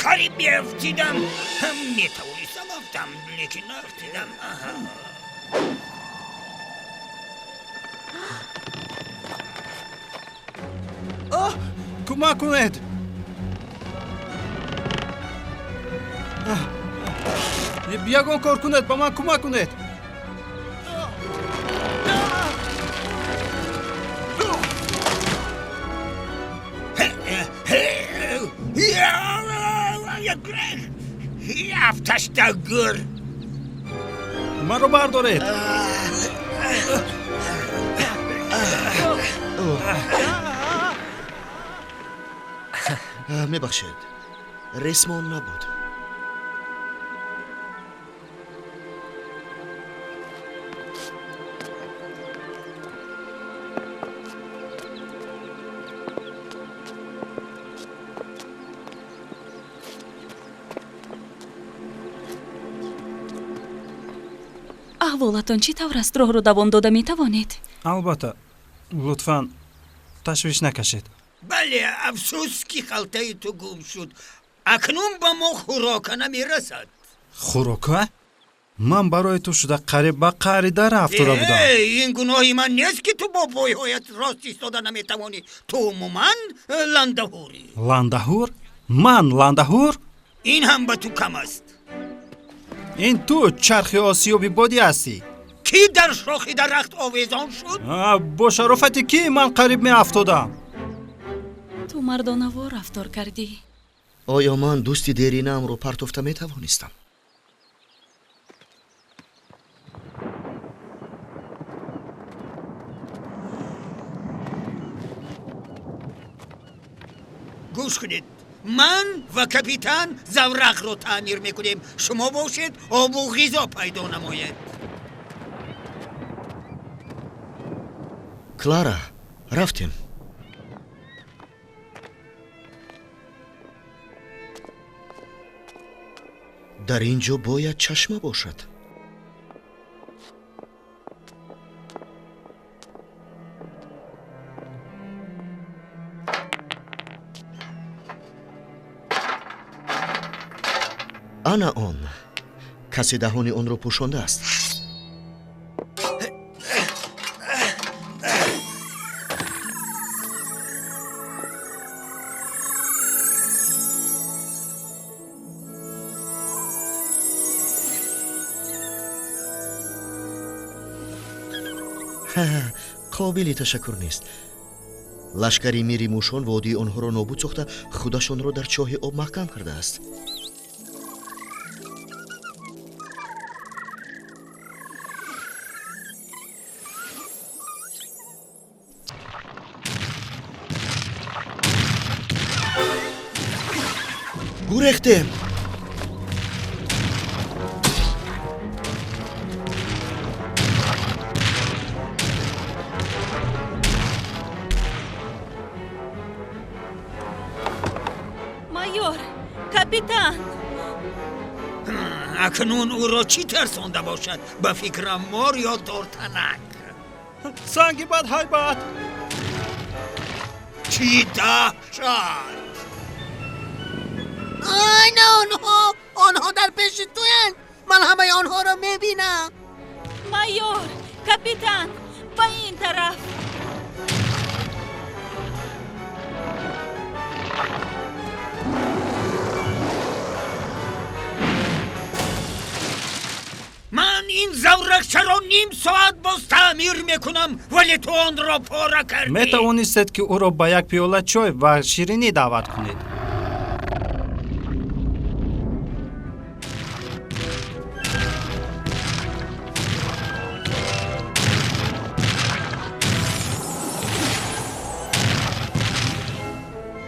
Қариб меафтидам. Метавонистам афтам, лекин наафтидам. Кӯмак кунед! Ягон кор кунед, ба ман кӯмак кунед! Афташта гур! Маро бардоред! Мебахшед, ресмон набуд. Аҳволатон чӣ тавр аст? Роҳро давом дода метавонед? Албатта, лутфан ташвиш накашед. Бале, афсӯс, ки халтаи ту гум шуд. Акнун ба мо хӯрока намерасад. Хӯрока? Ман барои ту шуда қариб ба қаъри дара афтода будам. Ин гуноҳи ман нест, ки ту бо пойҳоят рост истода наметавонӣ. Ту умуман ландаҳурӣ. Ландаҳур? Ман ландаҳур? Ин ҳам ба ту кам аст. Ин ту чархи осиёби бодӣ ҳастӣ. Кӣ дар шохи дарахт овезон шуд? Бо шарофати кӣ ман қариб меафтодам? Ту мардонавор рафтор кардӣ. Оё ман дӯсти деринаамро партофта метавонистам? Гӯш кунед, ман ва капитан заврақро таъмир мекунем. Шумо бошед, обу ғизо пайдо намоед. Клара, рафтем. Дар ин ҷо бояд чашма бошад. Ана он. Касе даҳони онро пӯшондааст. Қобили ташаккур нест. Лашкари мири мушон водии онҳоро нобуд сохта, худашонро дар чоҳи об маҳкам кардааст. Гурехтем! Майор, капитан! Акнун ӯро чӣ тарсонда бошад? Ба фикрам, мор ё тортанак. Санги бадҳайбат! Чӣ даҳшат! Айна онҳо! Онҳо дар пеши туянд! Ман ҳамаи онҳоро мебинам. Майор, капитан, ба ин тараф! Ман ин заврақчаро ним соат боз таъмир мекунам, вале ту онро пора кардӣ. Метавонистед, ки ӯро ба як пиёла чой ва ширинӣ даъват кунед.